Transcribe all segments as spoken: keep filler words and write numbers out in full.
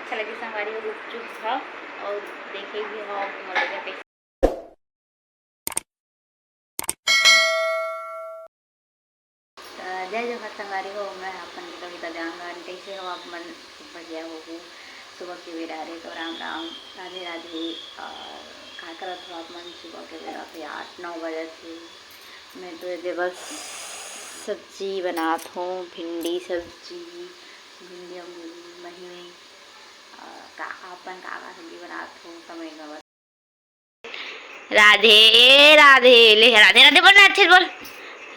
अच्छा लगे संगवारी हो गुपचुप ह, अउ देखे भी हो मोर लइका कैसे। त जय जोहार संगवारी हो, मैं अपन गीता गीता जांगन। कैसे हो आप मन? सब बढ़िया होहू। सुबह के बेरा हरे तो राम राम, राधे राधे। अ, का करत हो आप मन? सुबह के बेरा तो आठ नौ बजत हे। मैं तो एदे बस सब्जी बनात हूँ, भिंडी सब्जी, भिंडी अउ मही में, अ, का, आप मन का का सब्जी बनात हो, comment में बता। राधे राधे, ले राधे राधे बोल ना, अच्छे से बोल।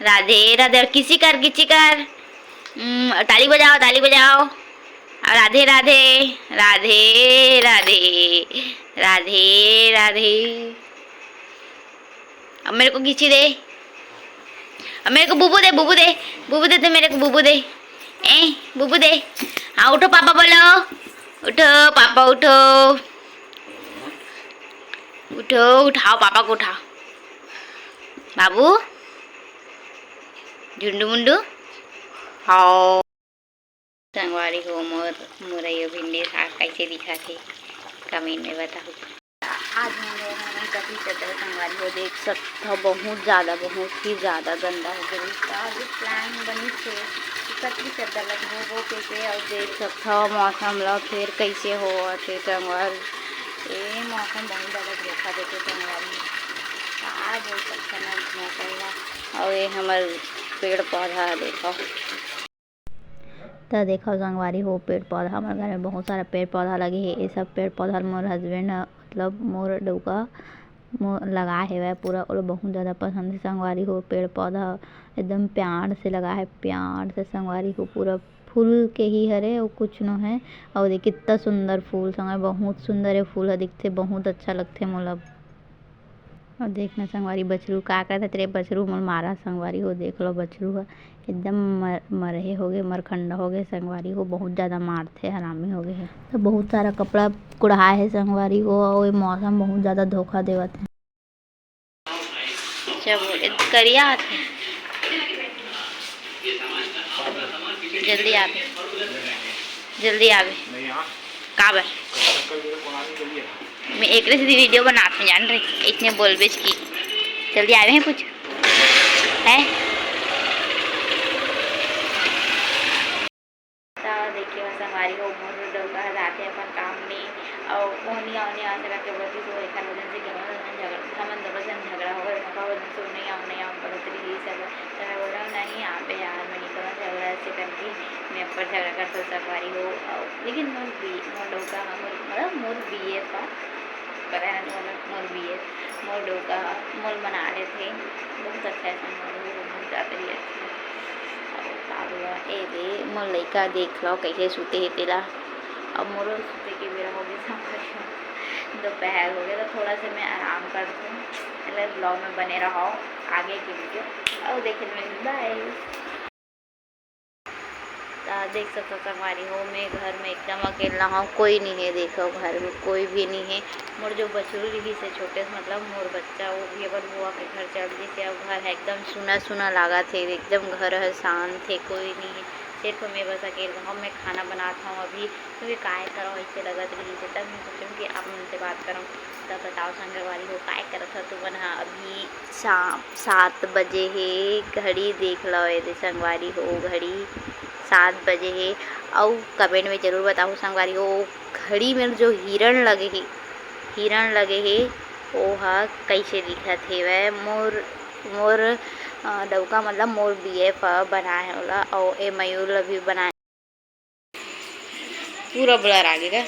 राधे राधे, अउ किसी कर, किसी कर। हम्म, ताली बजाओ, ताली बजाओ। अउ राधे राधे, राधे राधे, राधे राधे। अब मेरे को किसी दे, अब मेरे को बुबू दे, बुबू दे, बुबू दे, दे मेरे को बुबू दे। ए बुबू दे। हाँ, उठो पापा बोलो, उठो पापा उठो, उठो, उठाओ पापा को उठाओ। बाबू, झुंडू मुंडू, हाओ। संगवारी हो, मोर मुरैयो भिंडी साग कैसे दिखत हे, comment में बताओ। आज हम लोग हमन कथरी चद्दर संगवारी हो देख सकथव, बहुत ज़्यादा, बहुत ही ज़्यादा गंदा हो गया। आज plan बनिस हे कि कथरी चद्दर ला धोबो कहिके, अउ देख सकथव मौसम ला फेर कैसे होवत हे संगवारी। ए मौसम बहुत ज़्यादा धोखा देथे संगवारी, का बोल सकथन अब मौसम ला। अउ ये हमर पेड़ पौधा ह देखव, त देखव संगवारी हो, पेड़ पौधा हमर घर में बहुत सारा पेड़ पौधा लगे हे। ये सब पेड़ पौधा ल मोर husband ह, मतलब मोर डउका मो-, लगाए हेवय पूरा, ओला बहुत ज़्यादा पसंद हे संगवारी हो। पेड़ पौधा एकदम प्यार से लगाए हे, प्यार से संगवारी हो, पूरा फूल के ही हरे, अउ कुछ नो हे। अउ ये कितना सुंदर फूल संगवारी, बहुत सुंदर ये फूल ह दिखथे, बहुत अच्छा लगथे मोला। अउ देख न संगवारी, बछरू का करत हे, तेरे बछरू मोर मारा संगवारी हो, देख लो बछरू ह एकदम मर-, मरहे होगे, मरखंडा होगे संगवारी हो, बहुत ज़्यादा मारथे, हरामी होगे हे। तो बहुत सारा कपड़ा कुड़हाए हे संगवारी हो, अउ ये मौसम बहुत ज़्यादा धोखा देवत हे। जब करिया आथे, जल्दी आवे, जल्दी आवे। काबर? मैं एकरे सेती video बनात हूँ, जान रहे, इसने बोलबेच की जल्दी आवे हैं कुछ, है? त देखे बर संगवारी हो, मोर डउका ह जाथे अपन काम में, अउ ओहनी ओहनी आ सकत के बोलती तो एखर वजह से कि हमन झगड़ा, हमन दोनों झन झगड़ा हो गए, ओकर वजह से ओ नइ आऊँ, नइ आऊँ बोलत रहिस सब। त मैं बोला, "नहीं, आप यार, मैं नहीं करूँ झगड़ा ऐसे करके, मैं ऊपर झगड़ा करता हूँ संगवारी हो।" अउ लेकिन मोर बी-, मोर डउका ह, मोर, मतलब मोर B F ह, पता है ना, मोर, मोर B F, मोर डउका ह, मोर मना लेथे, बहुत अच्छा है संगवारी हो, बहुत ज़्यादा ही अच्छा है। अउ का बोला, ए दे, मोर लइका देख लो, कैसे सुते हे तेला। अब मोरो सुते के बेरा हो गए संगवारी हो, दोपहर हो गया, तो थोड़ा सा मैं आराम करती हूँ। चलो, vlog में बने रहो, आगे की video अउ देखे मिलही, bye। त देख सकथव संगवारी हो, मैं घर में एकदम अकेला हूँ, कोई नहीं है। देखो, घर में कोई भी नहीं है। मोर जो बछरू रहिस हे छोटे से, मतलब मोर बच्चा, वो भी अपन बुआ के घर चल दिस हे। अब घर है एकदम सुना सुना लागत हे, एकदम घर है शांत है, कोई नहीं है, सिर्फ मैं बस अकेला हूँ। मैं खाना बनात हूँ अभी, क्योंकि काय करो ऐसे लगत रहिस हे, तब मैं सोचूँ कि आप मन से बात करूँ। त बताओ संगवारी हो, काय करत हो तुमन ह? अभी शाम सात बजे हे, घड़ी देख लो, एदे संगवारी हो, घड़ी सात बजे हे। अउ comment में जरूर बताओ संगवारी हो, घड़ी में जो हिरण लगे हे, हिरण लगे हे, ओहा कैसे दिखत हेवय। मोर, मोर, अ, डउका मतलब मोर B F ह बनाए हे ओला, अउ ए मयूर ल भी बनाए। पूरा blur आ गया।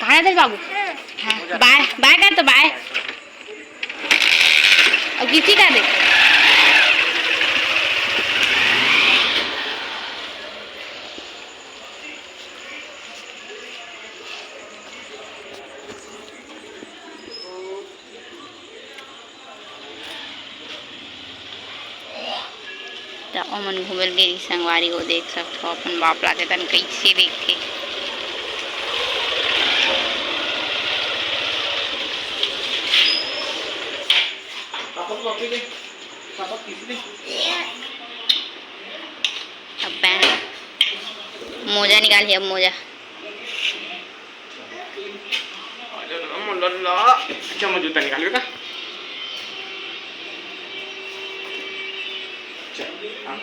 कहाँ है तेरे बाबू? हाँ, bye, bye कर तो bye। अब किसी का दे। त ओमन घूमे ल गे रहिस संगवारी हो, देख सकथव अपन बाप ला तेतन कइसे देखथे। पापा को वापस दे, पापा किस दे? पैंट, मोजा निकाल, अब मोजा। अच्छा, मैं जूता निकाल लेता। चल, हाँ।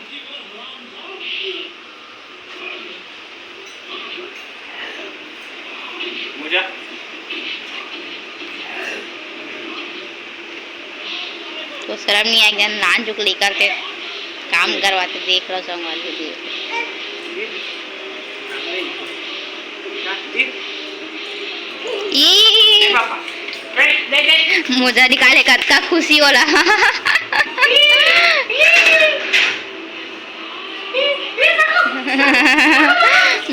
मोजा। तो शर्म नहीं आएगी, नान चुक लेकर के काम करवाते, देख लो संगवारी जी। ये मोजा निकाले, कतका खुशी वाला।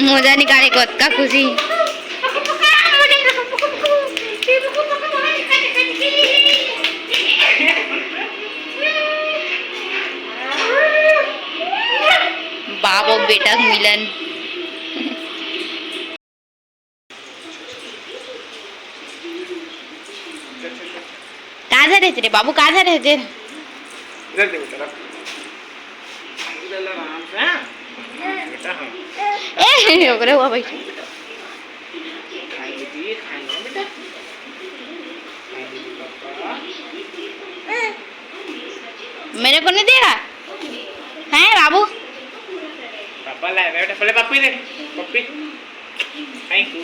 मोजा निकाले, कतका खुशी। बाप अउ बेटा के मिलन। का धरे रे बाबू, का धरे रे? इधर दे बेटा, रख। इधर ला आराम से, हाँ? बेटा, हाँ। ए, ओकरे हुआ भाई। खाएंगे जी, खाएंगे बेटा। खाएंगे जी पापा। मेरे को नहीं देगा? हैं बाबू? पापा लाए बेटा, पहले पप्पी दे, पप्पी। Thank you.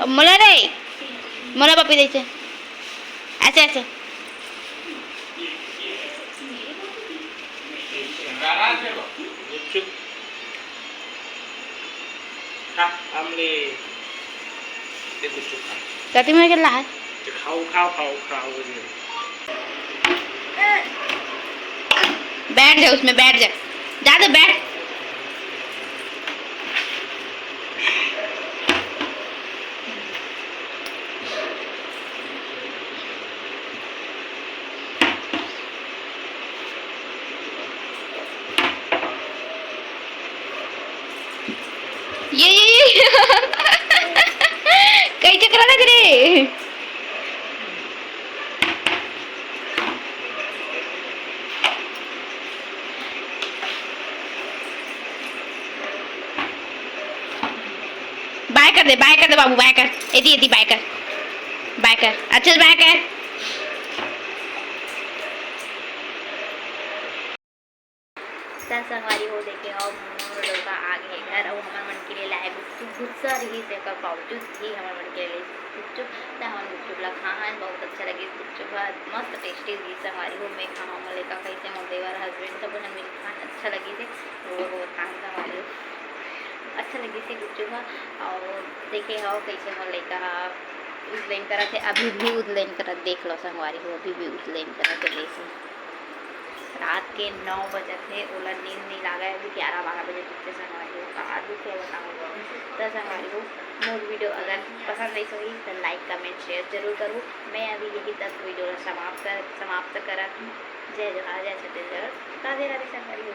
अब मोला रे, मोला पप्पी दे। ऐसे, ऐसे। गुपचुप। खा, आमले। ये गुपचुप खा। कति में के ला है? खाओ, खाओ, खाओ, खाओ। बैठ जा उसमें, बैठ जा। जा तो बैठ। ये, ये, ये। कई चक्कर लग रे। बाय कर दे, बाय कर दे बाबू, बाय कर। एदी, एदी बाय कर, बाय कर, अच्छे से बाय कर। त संगवारी हो, देखे हो, मोर लड़का आ गए घर, अउ हमर मन के लिए लाए गुपचुप। गुस्सा रही से, ओकर बावजूद भी हमर मन के लिए गुपचुप। त हमन गुपचुप ला खाहन, बहुत अच्छा लगिस गुपचुप ह, मस्त tasty रहिस संगवारी हो। मैं खाहूँ, मोर लइका खाइसे, मोर देवर, husband, सब झन मिल खान, अच्छा लगिस हे। वो, वो खान संगवारी हो, अच्छा लगिस हे गुपचुप ह। अउ देखे हो, कैसे मोर लइका ह उतलैन करत हे, अभी भी उतलैन करत, देख लो संगवारी हो, अभी भी उतलैन करत हे, देख लो। रात के नौ बजत हे, ओला नींद नइ लागय, अभी ग्यारह बारह बजे तक के संगवारी हो, का दुख हे बताओ। त संगवारी हो, मोर video अगर पसंद आइस होही त like, comment, share जरूर करू। मैं अभी यही तक video ला समाप्त कर, समाप्त करत हूँ। जय जोहार, जय छत्तीसगढ़, राधे राधे संगवारी हो।